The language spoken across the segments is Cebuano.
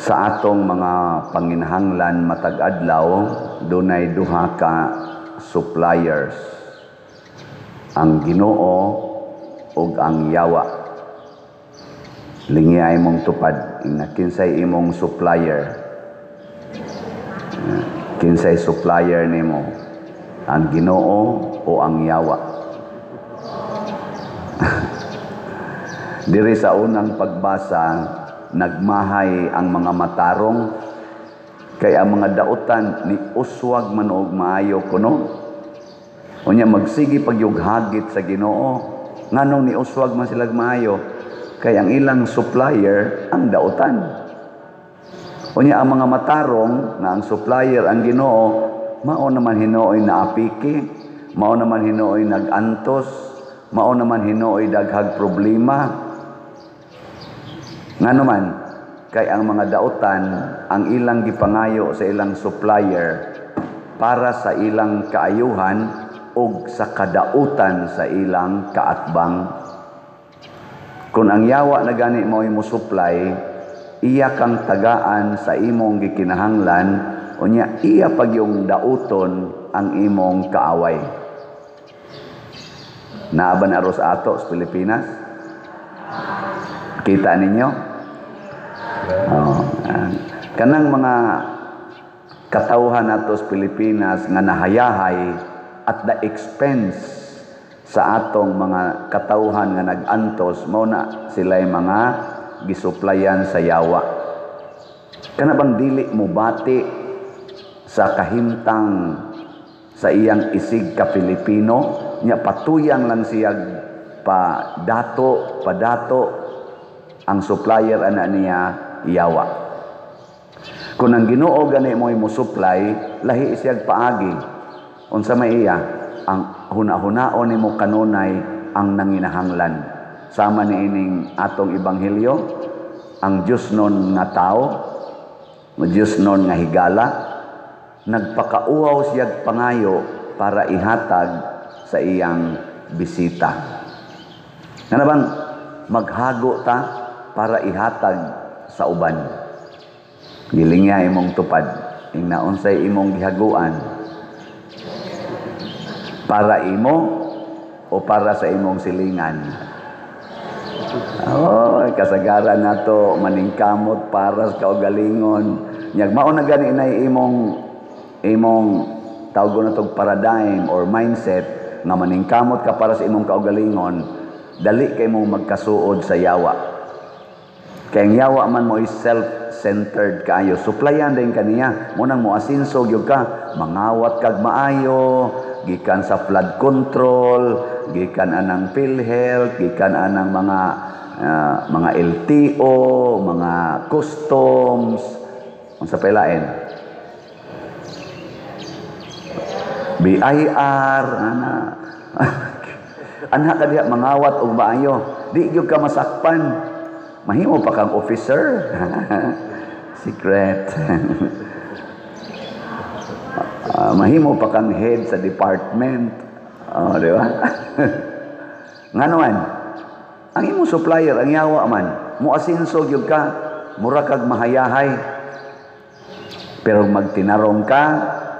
Sa atong mga panginahanglan matag adlaw, dunay duha ka suppliers: ang Ginoo ug ang yawa. Lingya imong tupad, ina kinsay imong supplier? Kinsay supplier nimo? Ang Ginoo o ang yawa? Diri sa unang pagbasa, nagmahay ang mga matarong kay ang mga dautan ni uswag man og maayo kuno. Unya magsige pagyughagit sa Ginoo. Nganong ni uswag man sila maayo? Kay ang ilang supplier ang dautan. Unya ang mga matarong nga ang supplier ang Ginoo, mao naman hinuoy naapiki, mao naman hinuoy nagantos, mao naman hinuoy daghag problema. Ngano man? Kay ang mga dautan, ang ilang gipangayo sa ilang supplier para sa ilang kaayuhan ug sa kadautan sa ilang kaatbang. Kung ang yawa na gani mo mo supply, iya kang tagaan sa imong gikinahanglan, unya iya pagyong dauton ang imong kaaway. Naa ba na aros ato sa Pilipinas? Kita ninyo? Oh, kanang mga katawhan nato sa Pilipinas nga nahayahay at the expense sa atong mga katawhan nga nag-antos, mao na sila'y mga gisuplayan sa yawa. Kana bang dili mo bati sa kahimtang sa iyang isig ka Pilipino, nya patuyang lang siya pa dato, padato ang supplier ana niya yawa. Kung ang Ginoo gani mo mo supply, lahi siyag paagi. Unsa may iya? Ang huna-hunaon nimo kanunay ang nanginahanglan. Sama ni ining atong ebanghelyo, ang Diyos nun nga tao, Diyos nun nga higala, nagpakauhaw siyag pangayo para ihatag sa iyang bisita. Nga bang maghago ta para ihatag sa uban. Gilingya imong tupad, ingna unsay imong gihaguan? Para imo o para sa imong silingan? Oh, kasagaran nato maningkamot para sa kaugalingon. Nyag mao na gani inay imong imong tawgon natong paradigm or mindset nga maningkamot ka para sa imong kaugalingon, dali kay mong magkasuod sa yawa. Kay ang yawa man mo is self-centered kaayo. Suplayan din kaniya. Mo nang moasinso gyud ka, mangawat kag maayo, gikan sa flood control, gikan anang PhilHealth, gikan anang mga LTO, mga customs, unsa pa ilain? BIR, ana. Anha ka diha mangawat og maayo. Di gyud ka masakpan. Mahimo pa kang officer. Secret. Mahimo pa kang head sa department. Oh, di ba? Ngano man? Ang imong supplier, ang yawa man, muasinso gyud ka, mura kag mahayahay. Pero magtinarong ka,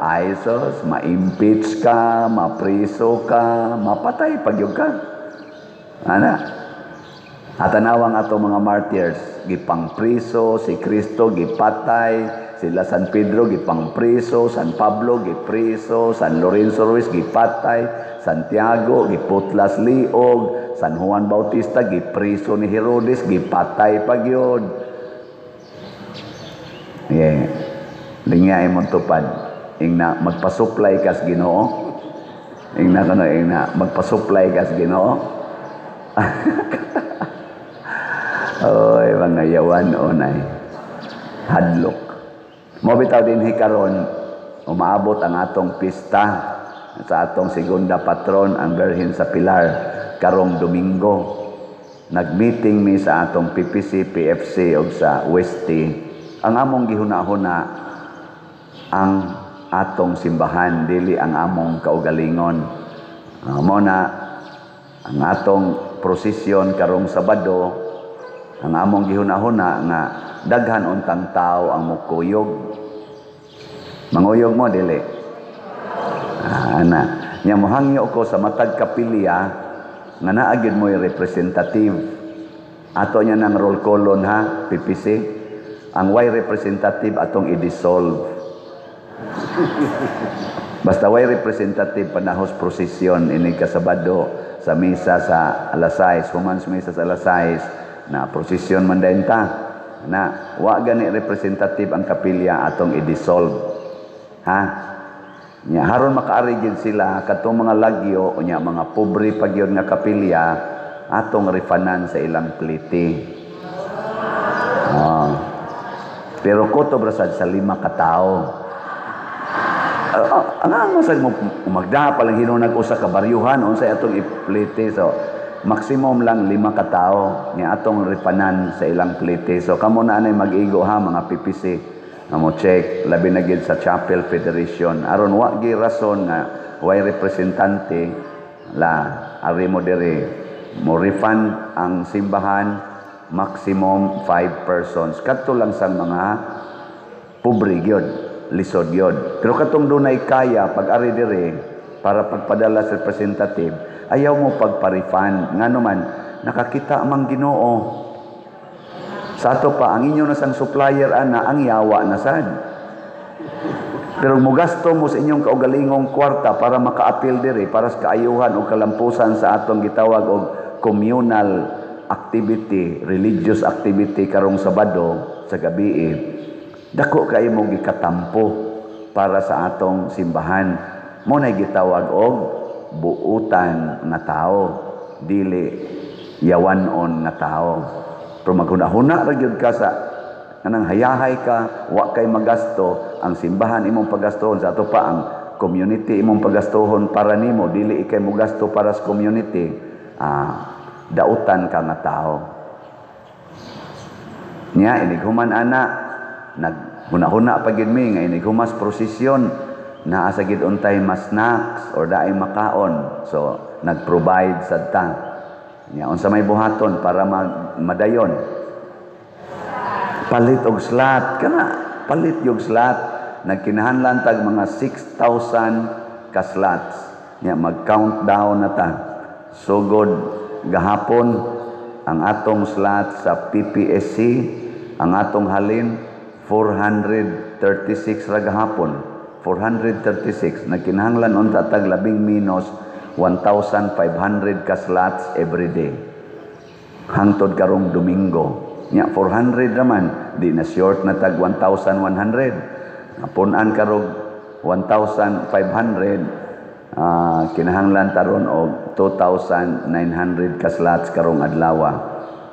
ay sus, ma-impeach ka, mapriso ka, mapatay pag yun ka. Ana? Atanawang ato mga martyrs, gipangpriso, si Kristo gipatay, sila San Pedro gipangpriso, San Pablo gipriso, San Lorenzo Ruiz gipatay, Santiago giputlas liog, San Juan Bautista gipriso ni Herodes, gipatay pag yun. Yeah. Lingya imong tupad. Ingna magpasupply kas Ginoo. Ingna kuno ingna magpasupply kas Ginoo. Oy, mga yawan onay. Hadlok. Mo bitaw dinhi karon umaabot ang atong pista sa atong segunda patron ang Birhen sa Pilar karong Domingo. Nagmeeting mi sa atong PPC, PFC ug sa Westy. Ang among gihuna-huna ang atong simbahan, dili ang among kaugalingon. Mo na ang atong prosesyon karong Sabado, ang among gihuna-huna nga daghan untang tao ang mukuyog. Manguyog mo, dili? Ah, ana. Nya mohangyo ko sa matag kapilya nga naa gyud mo'y representative. Ato niya ng roll callon ha, PPC. Ang way representative, atong i-dissolve. Basta way representative panahos prosesyon ini kasabado sa misa sa alas 6, human sa misa sa alas 6 na prosesyon man dayon ta. Na wa gani representative ang kapilya, atong i-dissolve. Ha? Nya haron makaari gid sila katong mga lagyo, unya mga pobre pa gyud nga kapilya, atong refundan sa ilang plite. Oh. Pero kutob ra sad sa 5 ka tawo. Ang ang masag mo magda pa lang hinunag usa ka baryuhan, unsay atong iplite? So maximum lang 5 ka tawo nga atong refundan sa ilang plite. So kamo na anay mag-igo ha, mga PPC, nga mo check labi na gid sa Chapel Federation aron wa gi rason nga way representante la ari mo diri. Mo refund ang simbahan maximum 5 persons, kadto lang sa mga pobre gyud, lisod gyud. Pero katong dunay kaya, pag ari diri para pagpadala sa representative, ayaw mo pagpa-refund, ngano man nakakita mang Ginoo. Sa ato pa, ang inyo na sang supplier ana ang yawa na sad. Pero mugasto mo sa inyong kaugalingong kwarta para makaapil diri para sa kaayuhan o kalampusan sa atong gitawag og communal activity, religious activity karong Sabado sa gabi, dako kay mo gikatampo para sa atong simbahan. Mo nay gitawag og buutan nga tao, dili yawanon nga tao. Pero maghuna-huna ra gyud ka sa kanang hayahay ka, wa kay magasto, ang simbahan imong pagastohon, sa ato pa ang community imong pagastohon para nimo, dili ikay mogasto para sa community, dautan ka nga tao. Nya inig human ana, naghuna-huna pa gid mi nga inig humas prosesyon naa sa gid untay mas snacks or daay makaon. So nag-provide sad ta. Nya unsa may buhaton para madayon? Palit og slot kana, palit og slot. Nagkinahanglan tag mga 6,000 ka slots. Nya mag-countdown na ta. Sugod gahapon ang atong slot sa PPSC, ang atong halin 436 ra gahapon. 436. Nagkinahanglan unta tag labing minus 1,500 ka slots every day hangtod karong Domingo. Nya 400 raman, di na short na tag 1,100. Punan karog 1,500, kinahanglan taron og 2,900 ka slots karong adlaw.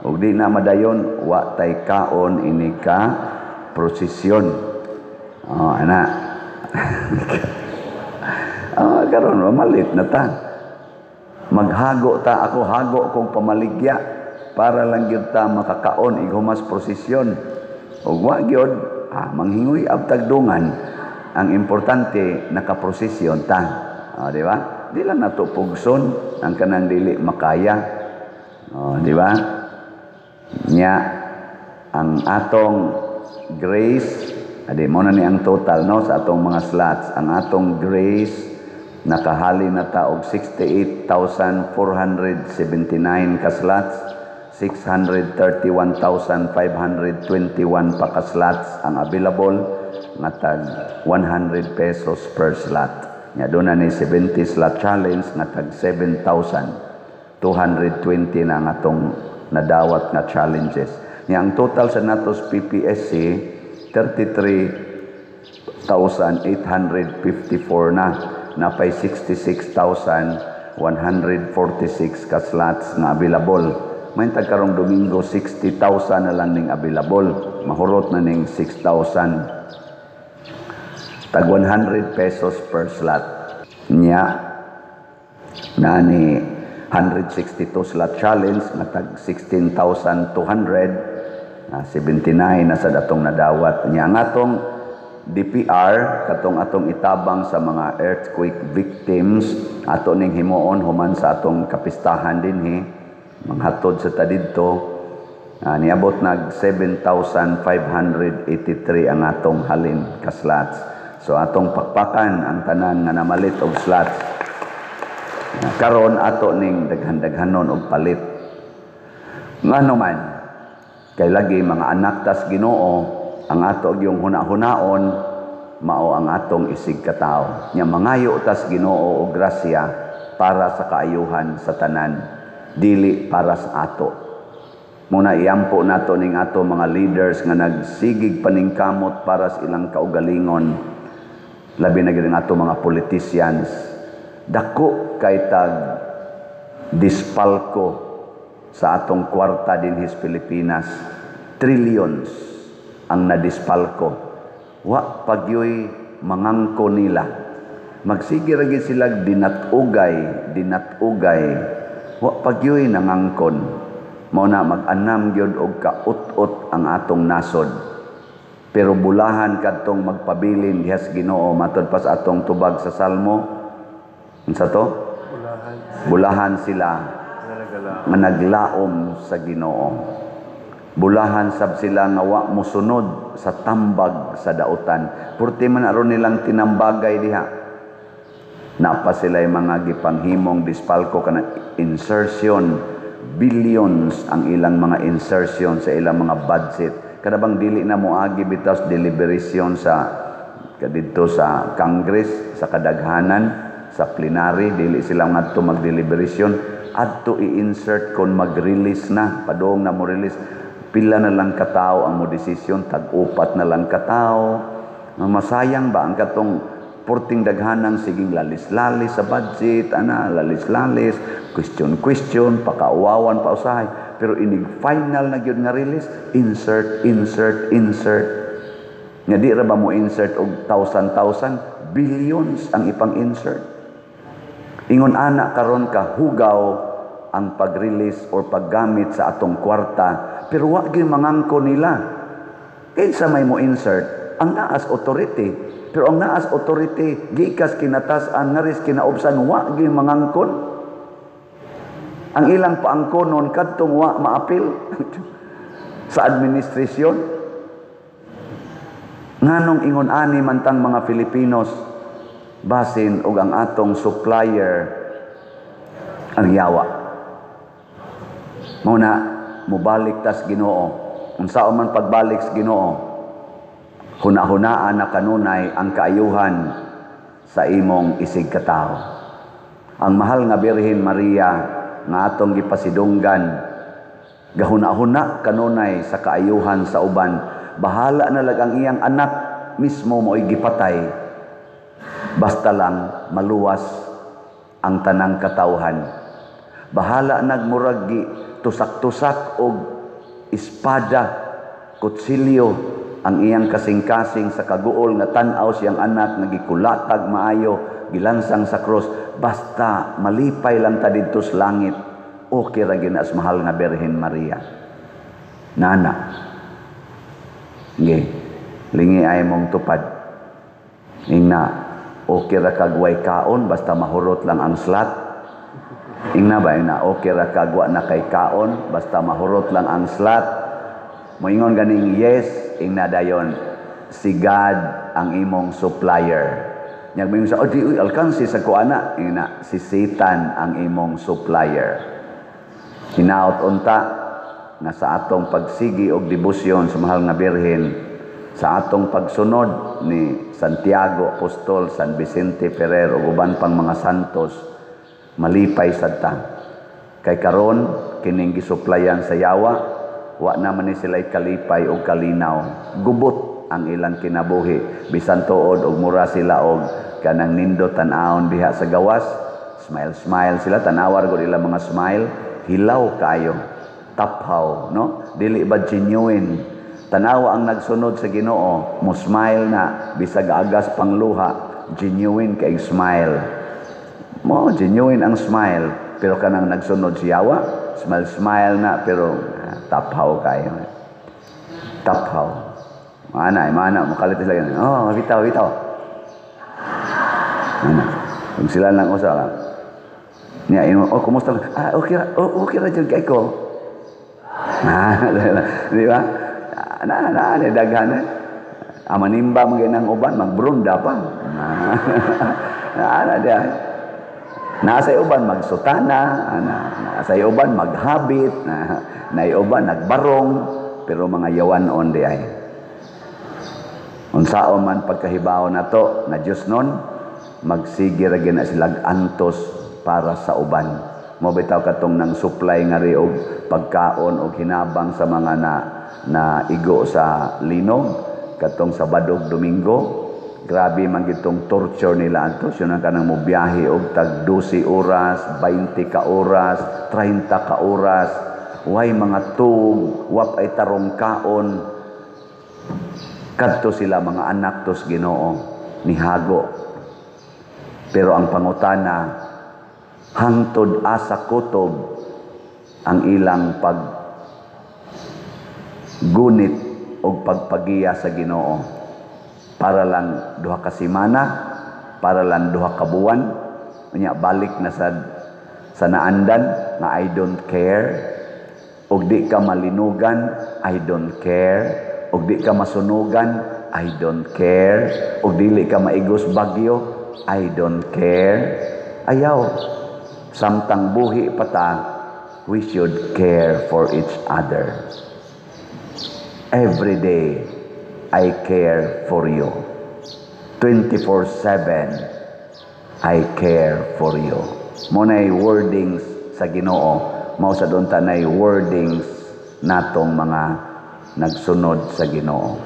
Ug di na madayon, wa tay kaon ini ka prosesyon. Oh, ana. Karon mamalit na ta. Maghago ta, ako hago kong pamaligya para lang gyud ta makakaon ighumas prosesyon. Ug wa gyud, manghingoy abtagdungan. Ang importante nakaprosesyon ta. Di ba? Di lang nato pugson ang kanang dili makaya. Di ba? Nya ang atong grace, adi mo na ni ang total no sa atong mga slots. Ang atong grace nakahali na ta og 68,479 ka slots, 631,521 pa ka slots ang available nga tag 100 pesos per slot. Nya doon na ni 70 slot challenge nga tag 7,220 na ang atong nadawat nga challenges. Nya ang total sa natos PPSC 33,854 na, napay 66,146 ka slots nga available. May tag karong Domingo 60,000 na lang ning available. Mahurot na ning 6,000. Tag 100 pesos per slot. Nya na ni 162 slot challenge nga tag 16,200, 79 na sa datong nadawat. Nya ang atong DPR katong atong itabang sa mga earthquake victims, ato ning himuon human sa atong kapistahan dinhi, manghatod sa ta didto. Niabot nag 7,583 ang atong halin ka slots. So atong pakpakan ang tanan nga namalit og slots. Karon ato ning daghan-daghanon og palit. Ngano man, kay lagi mga anak tas Ginoo, ang ato gyung huna-hunaon mao ang atong isig katawo. Nya mangayo tas Ginoo og grasya para sa kaayuhan sa tanan, dili para sa ato. Muna iampo nato ning ato mga leaders nga nagsigig paningkamot para sa ilang kaugalingon, labi na gyud ang ato mga politicians. Dako kay tag dispalko sa atong kwarta dinhi sa Pilipinas. Trillions ang nadispalko. Wa pagyoy mangangko nila. Magsige ra gyud sila dinat-ugay, dinat-ugay. Wa pagyoy nangangkon. Mao na mag-anam gyud og kaut-ot ang atong nasod. Pero bulahan kadtong magpabilin diha sa Ginoo, matod pa sa atong tubag sa Salmo. Unsa to? Bulahan. Bulahan sila nga nagalaom nga naglaom sa Ginoo. Bulahan sab sila nga wa mosunod sa tambag sa dautan. Purti man aron nilang tinambagay diha. Napa sila mga gipanghimong dispalko kanang insertion, billions ang ilang mga insertion sa ilang mga budget. Kada bang dili na moagi bitaw sa deliberation sa kadidto sa Congress, sa kadaghanan, sa plenary, dili sila ngadto mag-deliberation, adto i-insert kon mag-release na, padung na mo release, pila na lang katao ang mo desisyon, tag-upat na lang katao. Masayang ba ang katong porting daghanang siging lalis-lalis sa budget, ana, lalis-lalis, question question, pakauwawan pa usahay. Pero inig final na gyud nga release, insert, insert, insert. Nga di ra ba mo insert og thousand thousand, billions ang ipang-insert. Ingon ana karon ka hugaw ang pag-release or paggamit sa atong kwarta, pero wa gyud mangangko nila. Kinsa may mo insert? Ang naas authority. Pero ang naas authority gikas kinatas-an ngaris kinaubsan, wa gyud mangangkon. Ang ilang paangkonon kadtong wa maapil sa administrasyon. Nganong ingon ani man tang mga Filipinos, basin og ang atong supplier ang yawa. Mao na mobalik tas Ginoo. Unsaon man pagbalik sa Ginoo, huna-hunaan na kanunay ang kaayuhan sa imong isig katawo. Ang mahal nga Birhen Maria nga atong gipasidunggan, gahuna-huna kanunay sa kaayuhan sa uban. Bahala na lang ang iyang anak mismo mo'y gipatay, basta lang maluwas ang tanang katawhan. Bahala nagmurag gi tusak-tusak og espada, kutsilyo ang iyang kasing-kasing sa kaguol nga tan-aw siyang anak nga gikulatag maayo, gilansang sa krus, basta malipay lang ta didto sa langit. Okay ra gyud na sa mahal nga Birhen Maria. Nana. Nge, lingi ay mong tupad. Ingna, okay ra kag way kaon basta mahurot lang ang slot. Ingna ba, ingna, okay ra kag wa na kay kaon basta mahurot lang ang slot. Moingon ganing yes, ingna dayon, si God ang imong supplier. Nya moingon sa, "Oh, di uy, alkansi sa kuana," ingna, si Satan ang imong supplier. Hinaot unta nga sa atong pagsigi og debosyon sa mahal nga Birhen, sa atong pagsunod ni Santiago Apostol, San Vicente Ferrer ug uban pang mga santos, malipay sad ta. Kay karon kining gisuplayan sa yawa, wa naman ni sila kalipay og kalinaw. Gubot ang ilang kinabuhi, bisan tuod og mura sila og kanang nindo tan-awon diha sa gawas, smile smile sila, tanawar gud ilang mga smile, hilaw kayo, taphaw, no? Dili ba genuine? Tanawa ang nagsunod sa Ginoo, mo smile na bisag agas pangluha, genuine kay smile. Mo genuine ang smile, pero kanang nagsunod siya yawa, smile smile na pero taphaw kayo. Taphaw. Mana, mana, makalit sila ganun. Oh, bitaw, bitaw. Mana. Kung sila lang usa lang. Niya, ino, "Oh, kumusta?" "Ah, okay ra, oh, okay ra jud kay ko." Di ba? Na na na daghan eh. Amanimba man ang uban, magbrunda pa. Na na di. Nasa uban magsutana, na nasa uban maghabit, na na uban nagbarong, pero mga yawan-on di ay. Unsaon man pagkahibaw nato na Diyos nun, magsige ra na silag antos para sa uban. Mo bitaw katong nang supply nga ri og pagkaon og hinabang sa mga na na igo sa linog katong Sabado, Domingo. Grabe man gitong torture nila ato. Yun ang kanang mobiyahe og tag 12 oras, 20 ka oras, 30 ka oras, way mga tug, wap ay tarong kaon. Kadto sila, mga anak tos Ginoo, nihago. Pero ang pangutana, hangtod asa kutob ang ilang pag gunit og pagpagiya sa Ginoo? Para lang 2 ka semana, para lang 2 ka buwan, unya balik na sa naandan nga "I don't care"? Og di ka malinugan, "I don't care"? Og di ka masunugan, "I don't care"? Og dili ka maigos bagyo, "I don't care"? Ayaw. Samtang buhi pa ta, we should care for each other. Every day, I care for you. 24/7, I care for you. Mo nay wordings sa Ginoo, mao sa unta nay wordings natong mga nagsunod sa Ginoo.